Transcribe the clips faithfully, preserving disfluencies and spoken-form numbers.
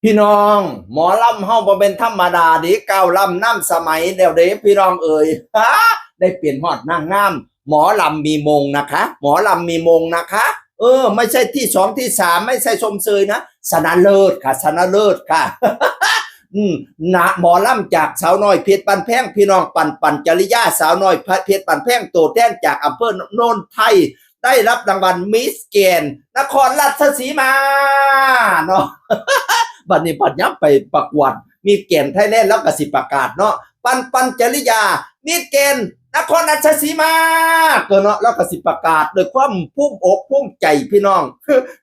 พี่น้อง หมอลำเฮาบ่เป็นธรรมดาเด้ ก้าวล้ำนำสมัยแล้วเด้ พี่น้องเอ๋ย ฮะ ได้เป็นฮอดนางงาม หมอลำมีมงนะคะ หมอลำมีมงนะคะ เออ ไม่ใช่ที่สองที่สาม ไม่ใช่ชมเชยนะ ชนะเลิศค่ะ ชนะเลิศค่ะ อืม นะ หมอลำจากสาวน้อยเพชรบ้านแพง พี่น้องปันปันจริยา สาวน้อยเพชรบ้านแพง ตัวแทนจากอำเภอโนนไทย ได้รับรางวัลมิสแกรนด์นครราชสีมาเนาะ บัดนี้บัดย้ำไปประกวดมิสแกรนด์ไทยแลนด์แล้วก็สิประกาศเนาะ ปันปันจริยา มิสแกรนด์นครราชสีมา ก็เนาะ แล้วก็สิประกาศด้วยความภูมิอกภูมิใจพี่น้อง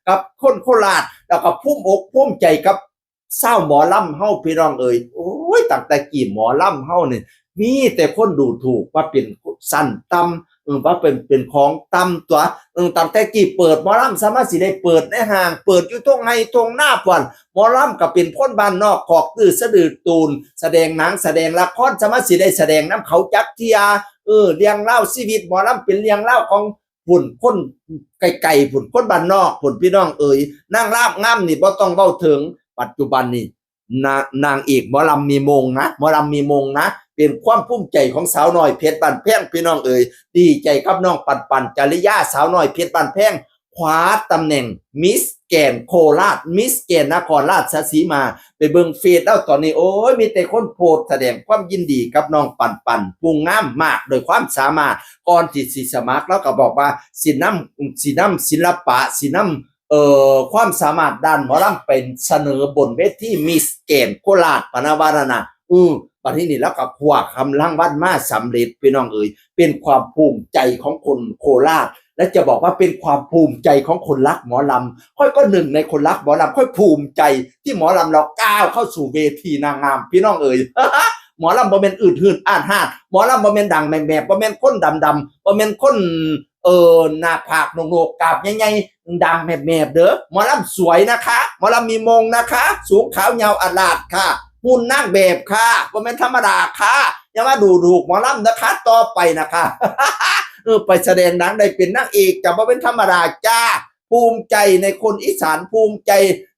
กับคนโคราช แล้วก็ภูมิอกภูมิใจกับชาวหมอลำเฮา พี่น้องเอ๋ย โอ้ย ตั้งแต่กี้หมอลำเฮานี่ มีแต่คนดูถูกว่าเป็นชั้นต่ำ เออ ว่าเป็น เป็นของต่ำตัว เออ ตั้งแต่กี้เปิดหมอลำสามารถสิได้เปิดในห้าง เปิดอยู่ตรงไฮตรงหน้าป่อน หมอลำก็เป็นคนบ้านนอก คอกตื้อสะดือตูน แสดงหนังแสดงละคร สามารถสิได้แสดงนำเขาจักเที่ย เออ เรื่องราวชีวิตหมอลำเป็นเรื่องราวของ ผุ่นคนไกลๆ ผุ่นคนบ้านนอก ผุ่นพี่น้องเอ๋ย นางลำงามนี่บ่ต้องเว้าถึง ปัจจุบันนี่ นางเอกหมอลำมีมงนะ หมอลำมีมงนะ เป็นความภูมิใจของสาวน้อยเพชรบ้านแพง พี่น้องเอ๋ย ดีใจกับน้องปันปันจริยา สาวน้อยเพชรบ้านแพง คว้าตำแหน่งมิสแกรนด์โคราช มิสแกรนด์นครราชสีมา ไปเบิ่งเฟซแล้วตอนนี้ โอ้ย มีแต่คนโพสต์แสดงความยินดีกับน้องปันปัน ผู้งามมาก โดยความสามารถ ก่อนที่สิสมัครแล้วก็บอกว่าสินำ สินำศิลปะ สินำ เอ่อ ความสามารถด้านหมอลำเป็นเสนอบนเวทีมิสแกรนด์โคราช พะนะว่านั่นน่ะ อือ บัดนี้นี่แล้วก็คว้าคำรางวัลมาสำเร็จ พี่น้องเอ๋ย เป็นความภูมิใจของคนโคราช และจะบอกว่าเป็นความภูมิใจของคนรักหมอลำ ข้อยก็หนึ่งในคนรักหมอลำ ข้อยภูมิใจที่หมอลำเราก้าวเข้าสู่เวทีนางงาม พี่น้องเอ๋ย หมอลำบ่แม่นอืดหืดอาดหาด หมอลำบ่แม่นดังแมบๆ บ่แม่นคนดำๆ บ่แม่นคน เออ หน้าผากโหนกๆ กาบใหญ่ๆ ดังแมบๆ เด้อ หมอลำสวยนะคะ หมอลำมีมงนะคะ สูงขาวยาวอาดลาดค่ะ หุ่นนางแบบค่ะ บ่แม่นธรรมดาค่ะ อย่ามาดูถูกหมอลำนะคะ ต่อไปนะคะ เออ ไปแสดงหนังได้เป็นนางเอกจ้ะ บ่แม่นธรรมดาจ้า ภูมิใจในคนอีสาน ภูมิใจ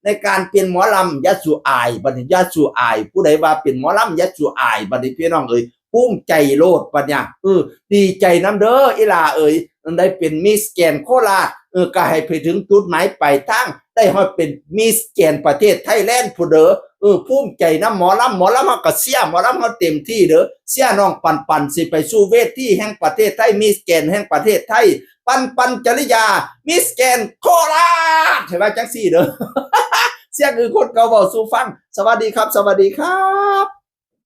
ในการเป็นหมอลำ อย่าสู่อาย บัดนี้อย่าสู่อาย ผู้ใดว่าเป็นหมอลำ อย่าสู่อาย บัดนี้พี่น้องเอ๋ย ภูมิใจโลด บัดเนี่ย เออ ดีใจนำเด้อ อีหล่าเอ๋ย ได้เป็นมิสแกรนด์โคราช เออ ก็ให้ไปถึงจุดหมายปลายทาง ได้ฮอดเป็นมิสแกรนด์ประเทศไทยแลนด์พู้นเด้อ เออ ภูมิใจนำหมอลำ หมอลำเฮาก็เชียร์ หมอลำเฮาเต็มที่เด้อ เชียร์น้องปันปัน สิไปสู่เวทีแห่งประเทศไทย มิสแกรนด์แห่งประเทศไทย ปันปันจริยา มิสแกรนด์โคราช ให้ว่าจังซี่เด้อ เสียงคือคนเก่าเว้าสู่ฟัง สวัสดีครับ สวัสดีครับ